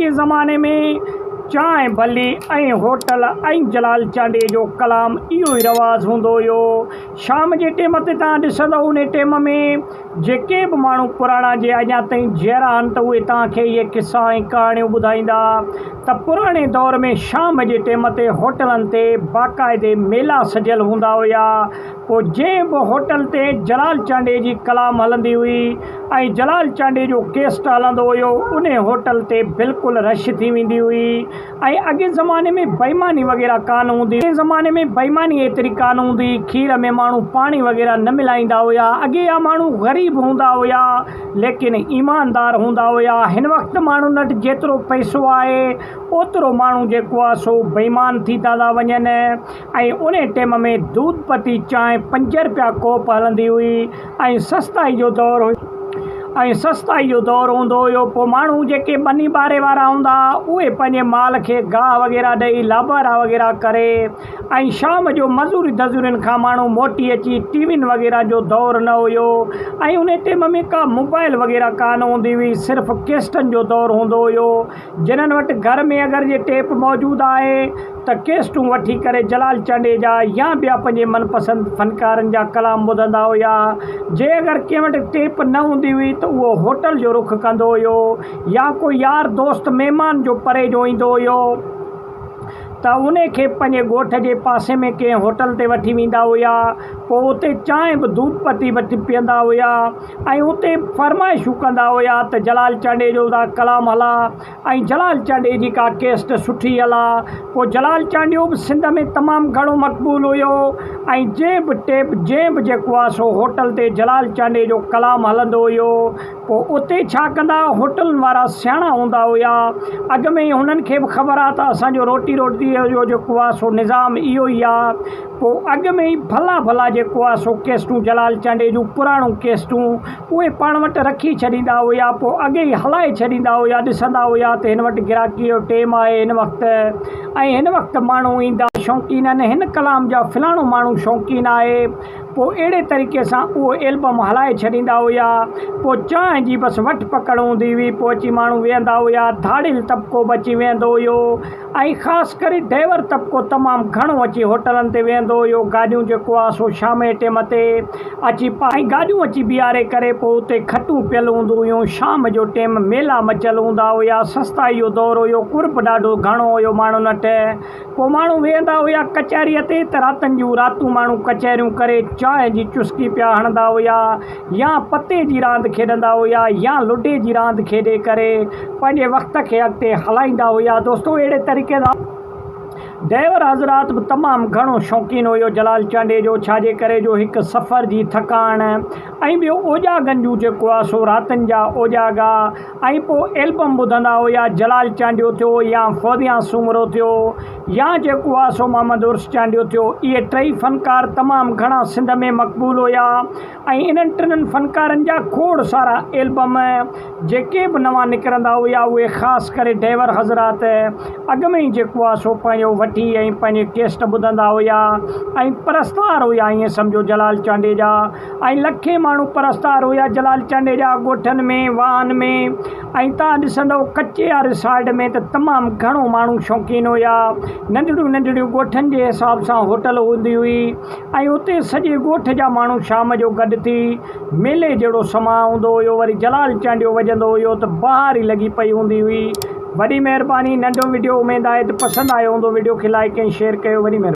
اڳئين زماني ۾ چانهه ڀلي ۽ هوٽل ۽ جلال چانڊيي جو ڪلام اهو ئي رواج هوندو هيو. شام جي ٽيم تي توهان ڏسندؤ انهي ٽيم ۾ جيڪي به ماڻهو پراڻا جي اڃا تائين جيئرا آهن ته اهي توهان کي اهي قصا ۽ ڪهاڻيون ٻڌائيندا ته پراڻي دور ۾ شام جي ٽيم تي هوٽلن تي باقاعدي ميلا سجيل هوندا هيا پوء جنهن به هوٽل تي جلال چانڊيي جي ڪلام هلندي هئي ۽ جلال چانڊيي جو ڪيسٽ هلندو هيو انهي هوٽل تي بلڪل رش ٿي ويندي هئي ۽ اڳئين زماني ۾ بيماني وغيره ڪانه هوندي اڳئين زماني ۾ بيماني ايتري ڪانه هوندي هئي کير ۾ ماڻهو پاڻي وغيره نه ملائيندا هيا اڳي جا ماڻهو غريب هوندا هيا ليڪن ايماندار هوندا هيا هن وقت ماڻهن وٽ جيترو پئسو آهي اوترو ماڻهو جيڪو آهي سو بيمان ٿي ٿا ٿا وڃن ۽ انهي ٽيم ۾ دودھ پتي چانهه پنج رپيا ڪوپ هلندي هئي ۽ سستائي جو دور هيو ۽ سستائي جو دور هوندو هيو پوء ماڻهو جيڪي ٻني ٻاري وارا هوندا ها اهي پنهنجي مال کي گاهه وغيره ڏئي لابارا وغيره ڪري ۽ شام جو مزوري دزورين کان ماڻهو موٽي اچي ٽي وين وغيره جو دور نه هيو ۽ انهي ٽيم ۾ ڪا موبائل وغيره ڪانه هوندي هئي صرف ڪيسٽن جو دور هوندو هيو جنھن وٽ گهر ۾ اگر جي ٽيپ موجود آهي ته ڪيسٽون وٺي ڪري جلال چانڊيي جا يا ٻيا پنھنجي من پسند فنڪارن جا ڪلام ٻڌندا هيا. جي اگر ڪنھن وٽ ٽيپ نه هوندي هئي ته اهو هوٽل جو رخ ڪندو هيو يا ڪو يار دوست مھمان جو پري جو ايندو هيو ته انھي کي پنھنجي ڳوٺ جي پاسي ۾ ڪنھن هوٽل تي وٺي ويندا هيا پوء اتي چانھه به دوڌ پتي وٺي پيئندا هيا. ۽ اتي فرمائشون ڪندا هيا ته جلال چانڊيي جو ڪا ڪلام هلا ۽ جلال چانڊيي جي ڪا ڪيسٽ سٺي هلا پوء جلال چانڊيو به سنڌ ۾ تمام گهڻو مقبول هيو ۽ جنهن به ٽيپ جنهن به جيڪو آهي سو هوٽل تي جلال چانڊيي جو ڪلام هلندو هيو پوء اتي ڇا ڪندا هوٽلن وارا سياڻا هوندا هيا اڳ ۾ ئي هنن کي به خبر آهي ته اسانجو روٽي روٽي جو جيڪو آهي سو نظام اهو ئي آهي پوء اڳ ۾ ئي ڀلا ڀلا جيڪو آ سو ڪيسٽون جلال چانڊيي جون پراڻون ڪيسٽون اهي پاڻ وٽ رکي ڇڏيندا هيا پوء اڳي ئي هلائي ڇڏيندا هيا ڏسندا هيا ته هن وٽ گراهڪيء جو ٽيم آهي هن وقت ۽ هن وقت ماڻهو ايندا شوقين آهن هن ڪلام جا فلاڻو ماڻهو شوقين آهي پوء اهڙي طريقي سان اهو البم هلائي ڇڏيندا هيا پوء چانهه جي بس وٺ پڪڙ هوندي هئي پوء اچي ماڻهو ويهندا هيا ڌاڙيل طبقو به اچي ويهندو هيو ۽ خاص ڪري ڊرائيور طبقو تمام گهڻو اچي هوٽلن تي ويهندو هيو، گاڏيون جيڪو آ سو شام جي ٽيم تي اچي ۽ گاڏيون اچي بيهاري ڪري پوء اتي کٽون پيل هونديون هيون، شام جو ٽيم ميلا مچيل هوندا هيا، سستائي جو دور هيو، قرب ڏاڍو گهڻو هيو ماڻهن وٽ، پوء ماڻهو ويهندا هيا ڪچهريء تي ته راتن جون راتون ماڻهو ڪچهريون ڪري چانهه جي چسڪي پيا هڻندا هيا يا پتي جي راند کيڏندا هيا يا لڊي جي راند کيڏي ڪري پنهنجي وقت کي اڳتي هلائيندا هيا دوستو اهڙي طريقي سان ڊرائيور حضرات به تمام گهڻو شوقين هيو جلال چانڊيي جو ڇاجي ڪري جو هڪ سفر جي ٿڪاڻ ۽ ٻيو اوجاڳن جون جيڪو آ سو راتن جا اوجاڳا ۽ پوء البم ٻڌندا هيا جلال چانڊيو ٿيو يا فوزيان سومرو ٿيو يا جيڪو آ سو محمد عرس چانڊيو ٿيو اهي ٽئي فنڪار تمام گهڻا سنڌ ۾ مقبول هيا ۽ انهن ٽنهن فنڪارن جا کوڙ سارا البم جيڪي به نوان نڪرندا هيا اهي خاص ڪري ڊرائيور حضرات اڳ ۾ ئي جيڪو آهي سو پنهنجو وٺي ۽ پنهنجي ڪيسٽ ٻڌندا هيا ۽ پرستار هيا ائين سمجهو جلال چانڊيي جا ۽ لکين ماڻهو پرستار هيا جلال چانڊيي جا ڳوٺن ۾ واهن ۾ ۽ تان ڏسندو ڪچي واري سائيڊ ۾ ته تمام گهڻو ماڻهو شوقين هيا ننڍڙيون ننڍڙيون ڳوٺن جي حساب سان هوٽل هوندي هئي ۽ اتي سڄي ڳوٺ جا ماڻهو شام جو گڏ ٿي ميلي جهڙو سماء هوندو هيو وري جلال چانڊيو وڄندو هيو ته بهار ئي لڳي پئي هوندي هئي وڏي مهرباني ننڍو وڊيو اميد آهي ته پسند آيو هوندو وڊيو کي لائيڪ ۽ شيئر ڪيو وڏي مهرباني.